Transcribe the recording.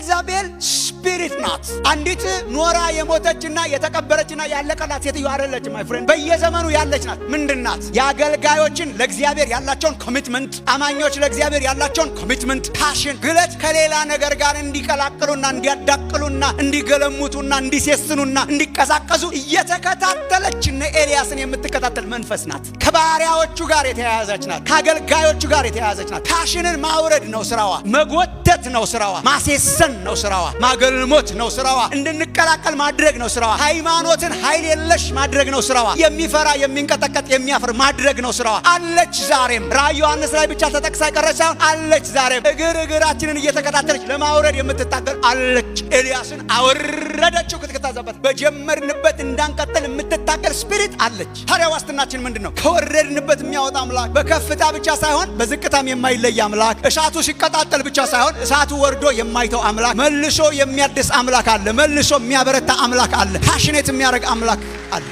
ኤልዛቤል spirit ናት። አንዲት ኖራ የሞተችና የተቀበረችና ያለቀላት ሴትዮ አይደለችም። My friend፣ በየዘመኑ ያለች ናት። ምንድን ናት? የአገልጋዮችን ለእግዚአብሔር ያላቸውን commitment፣ አማኞች ለእግዚአብሔር ያላቸውን commitment፣ passion፣ ግለት ከሌላ ነገር ጋር እንዲቀላቅሉና እንዲያዳቅሉና እንዲገለሙቱና እንዲሴስኑና እንዲቀዛቀዙ እየተከታተለች እነ ኤልያስን የምትከታተል መንፈስ ናት። ከባሪያዎቹ ጋር የተያያዘች ናት። ከአገልጋዮቹ ጋር የተያያዘች ናት። Passion ን ማውረድ ነው ስራዋ። መጎተት ነው ስራዋ። ማሴሰን ነው ስራዋ። ማገልሞት ነው ስራዋ። እንድንቀላቀል ማድረግ ነው ስራዋ። ሃይማኖትን ኃይል የለሽ ማድረግ ነው ስራዋ። የሚፈራ፣ የሚንቀጠቀጥ፣ የሚያፍር ማድረግ ነው ስራዋ። አለች ዛሬም። ራእይ ዮሐንስ ላይ ብቻ ተጠቅሳ የቀረች ሳይሆን አለች ዛሬም። እግር እግራችንን እየተከታተለች ለማውረድ የምትታገል አለች። ኤልያስን አወረደችው ክትክታዘበት። በጀመርንበት እንዳንቀጥል የምትታገል spirit አለች። ታዲያ ዋስትናችን ምንድን ነው? ከወረድንበት የሚያወጣ አምላክ፣ በከፍታ ብቻ ሳይሆን በዝቅታም የማይለይ አምላክ፣ እሳቱ ሲቀጣጠል ብቻ ሳይሆን እሳቱ ወርዶ የማይተው አምላክ፣ መልሶ የሚያድስ አምላክ አለ። መልሶ የሚያበረታ አምላክ አለ። Passionate የሚያደርግ አምላክ አለ።